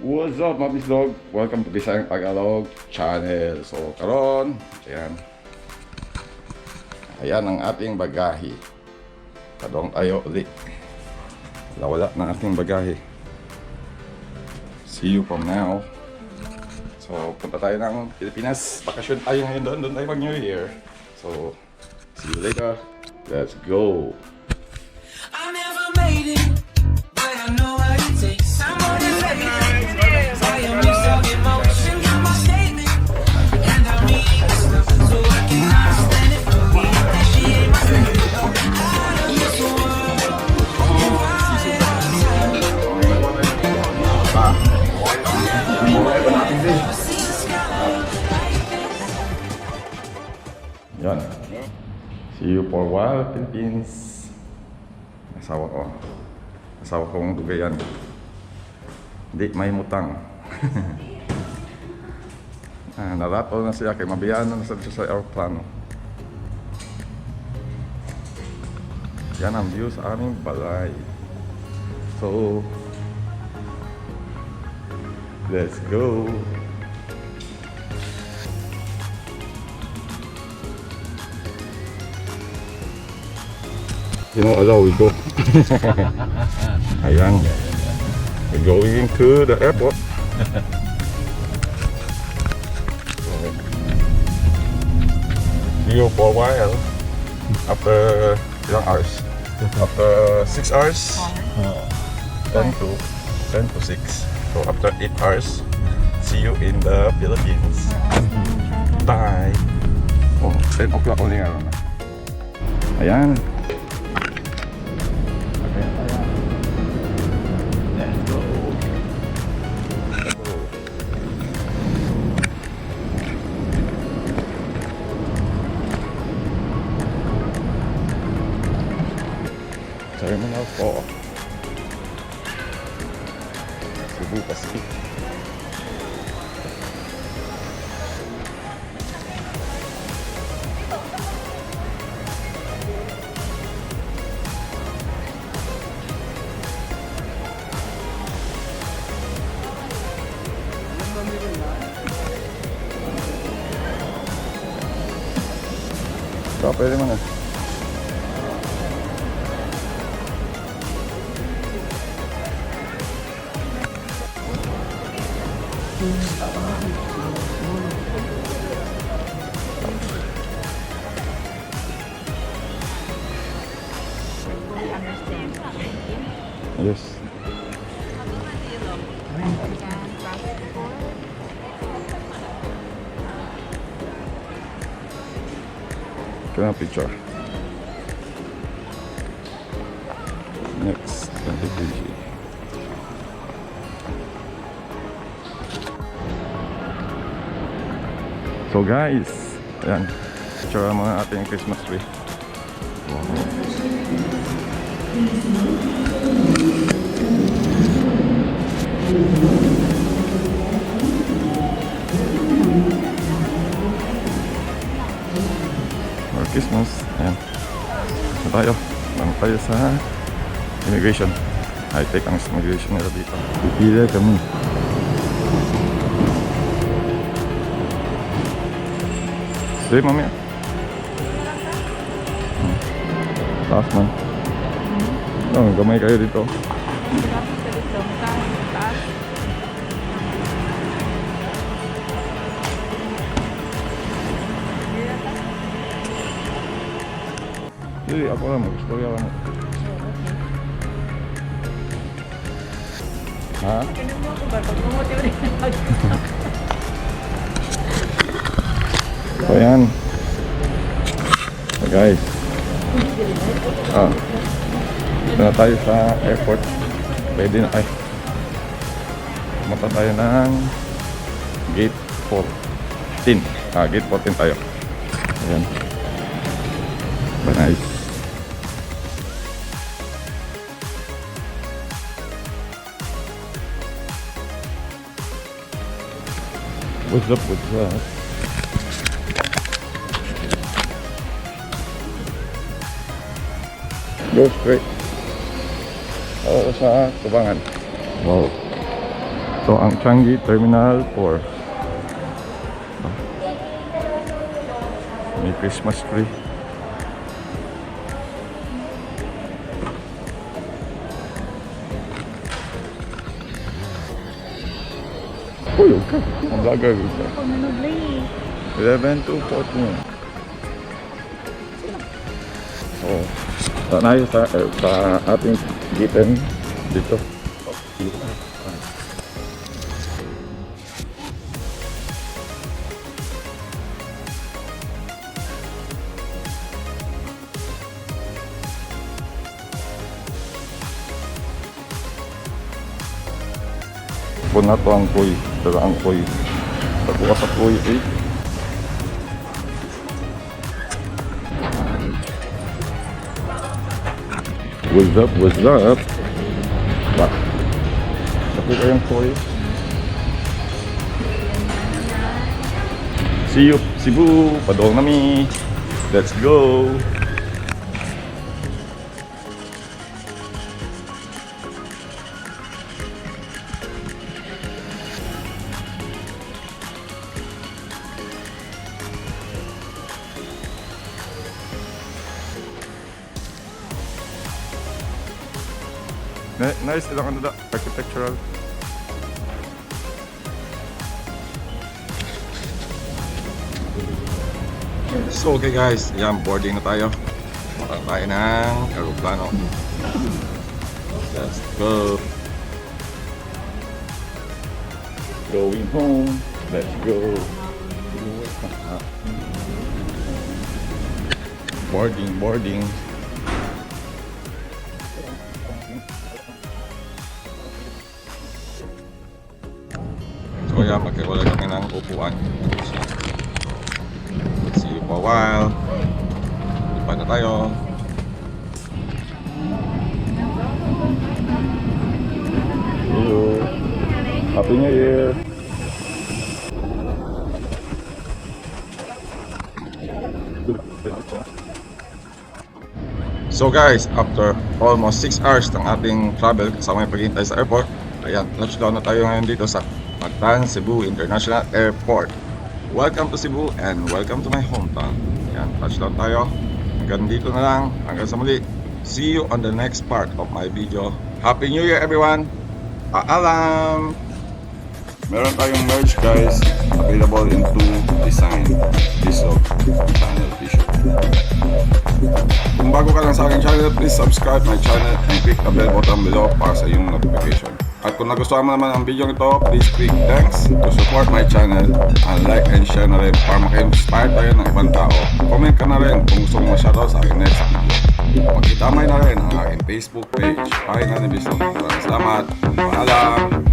What's up, mga Bislog? Welcome to Bisayang Tagalog Channel. So, karon, ayan. Ayan ang ating bagahe. Kadong tayo uli. Wala, wala na ating bagahe. See you from now. So, punta tayo ng Pilipinas. Bakasyon tayo ngayon doon. Doon tayo mag New Year. So, see you later. Let's go! I never made it, but I know what it takes. I'm motivated by a mix of emotion. Got my statement, and I mean this stuff, so I cannot stand it. Fully appreciate my out of this world. And while that see the sky like this. Yan. See you for a while, Philippines. Asawa ko. Asawa kong dugayan. Hindi, may mutang. Narato na siya kay mabiyaan na siya sa aeroplano. Yan ang view sa aming balay. So, let's go! Allow we go. Ayan. We're going to the airport. So, see you for a while. After ilang hours? After 6 hours? 10 to 6. So after 8 hours, see you in the Philippines. Bye! Oh, 10 o'clock only nga na. Ayan. Okay, ayan. Let's go. Let's go. Terminal 4. Cebu Pacific. So, pwede mo na. Fully understand. Yes. American passport. Can I have a picture? Next, 20 kg. So guys, ayan, picture ang mga ating Christmas tree. Wow. Merry Christmas. Ayan. Ito tayo. Lang tayo sa immigration. High-tech ang immigration nila dito. Pipila kami. Sige, mamaya. Taas man. Oh, gamay kayo dito. Traffic sa dito. Taas. Taas. Hindi, ako lang. Mag-istorya lang. Ha? Ganun mo ako ba? Pag mamuti rin. So, ayan. So, guys. Dito na tayo sa airport. Pwede na. Ay. Pumunta tayo ng gate 14. Gate 14 tayo. Ayan. Ba, nice. What's up with that? Go straight. Oo, sa tubangan. Wow. Ito ang Changi Terminal 4. May Christmas tree. Uy, okay. Ang vlogger ka. 11 to 14. Oh. Tayo sa ating gitem dito. Oh, dito. Puna to ang kuy. Pero ang kuy. Pagbukas sa kuy eh. What's up? What's up? Ba? Tapos kayong kuy. See you, Cebu! Padong nami! Let's go! Nice ilang ano da, architectural. So okay guys, yan, boarding na tayo. Punta tayo ng aeroplano. Let's go. Going home. Let's go. Boarding, boarding. So yeah, magkiwala kami ng upuan. See you for a while. Lipat na tayo. See you. Happy New Year! So guys, after almost 6 hours ng ating travel kasama yung paghihintay sa airport, ayan, touchdown na tayo ngayon dito sa Mactan Cebu International Airport. Welcome to Cebu and welcome to my hometown. Ayan, touchdown tayo. Hanggang dito na lang. Hanggang sa muli. See you on the next part of my video. Happy New Year, everyone! Paalam! Meron tayong merch, guys. Available in two design. This channel t-shirt. Kung bago ka lang sa aking channel, please subscribe my channel and click the bell button below para sa iyong notification. At kung nagustuhan mo naman ang video ito, please click thanks to support my channel and like and share na rin para maka-inspire tayo ng ibang tao. Comment ka na rin kung gusto mo ma-shoutout sa aking next video. Pakitamay na rin ang aking Facebook page, Pahina ni Bisong. Maraming salamat. Paalam!